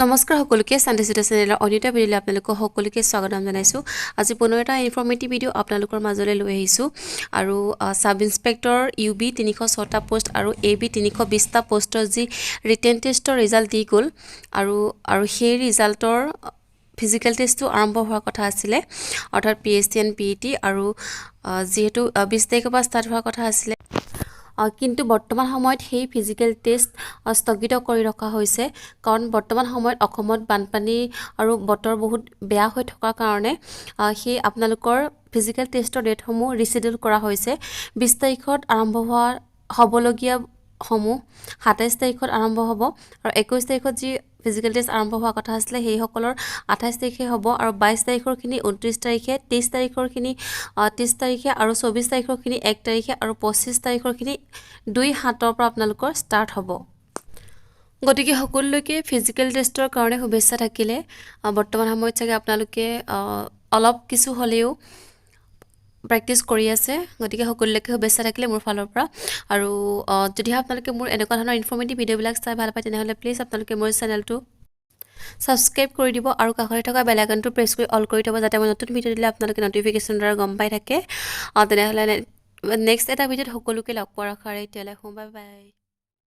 নমস্কাৰ সকলোকে, শান্তি চেনেলৰ অন্য এটা ভিডিঅ'লৈ আপোনালোকক সকলোকে স্বাগতম জনাইছোঁ। আজি পুনৰ এটা ইনফৰ্মেটিভ ভিডিঅ' আপোনালোকৰ মাজলৈ লৈ আহিছোঁ আৰু ছাব ইনস্পেক্টৰ ইউ বি 306টা পষ্ট আৰু এ বি 320টা পষ্টৰ যি ৰিটেন টেষ্টৰ ৰিজাল্ট দি গ'ল আৰু আৰু সেই ৰিজাল্টৰ ফিজিকেল টেষ্টটো আৰম্ভ হোৱাৰ কথা আছিলে, অৰ্থাৎ P H T and P E T. আৰু যিহেতু 20 তাৰিখৰ পৰা ষ্টাৰ্ট হোৱাৰ কথা আছিলে, কিন্তু বৰ্তমান সময়ত সেই ফিজিকেল টেষ্ট স্থগিত কৰি ৰখা হৈছে। কাৰণ বৰ্তমান সময়ত অসমত বানপানী আৰু বতৰ বহুত বেয়া হৈ থকাৰ কাৰণে সেই আপোনালোকৰ ফিজিকেল টেষ্টৰ ডেটসমূহ ৰিচিডিউল কৰা হৈছে। 20 তাৰিখত আৰম্ভ হোৱা হ'বলগীয়াসমূহ 27 তাৰিখত আৰম্ভ হ'ব আৰু 21 তাৰিখত যি ফিজিকেল টেষ্ট আৰম্ভ হোৱা কথা আছিলে, সেইসকলৰ 28 তাৰিখে হ'ব আৰু 22 তাৰিখৰখিনি 29 তাৰিখে, 30 তাৰিখৰখিনি 30 তাৰিখে আৰু 24 তাৰিখৰখিনি 1 তাৰিখে আৰু 25 তাৰিখৰখিনি 2/7ৰ পৰা আপোনালোকৰ ষ্টাৰ্ট হ'ব। গতিকে সকলোলৈকে ফিজিকেল টেষ্টৰ কাৰণে শুভেচ্ছা থাকিলে। বৰ্তমান সময়ত চাগে আপোনালোকে অলপ কিছু হ'লেও প্ৰেক্টিচ কৰি আছে। গতিকে সকলোলৈকে শুভেচ্ছা থাকিলে মোৰ ফালৰ পৰা। আৰু যদিহে আপোনালোকে মোৰ এনেকুৱা ধৰণৰ ইনফৰ্মেটিভ ভিডিঅ'বিলাক চাই ভাল পায়, তেনেহ'লে প্লিজ আপোনালোকে মোৰ চেনেলটো ছাবস্ক্ৰাইব কৰি দিব আৰু কাষতে থকা বেল আইকনটো প্ৰেছ কৰি অল কৰি থ'ব, যাতে মই নতুন ভিডিঅ' দিলে আপোনালোকে ন'টিফিকেশ্যনৰ দ্বাৰা গম পাই থাকে। তেনেহ'লে নেক্সট এটা ভিডিঅ'ত সকলোকে লগ পোৱাৰ আশাৰে এতিয়ালৈ আহোঁ। Bye bye.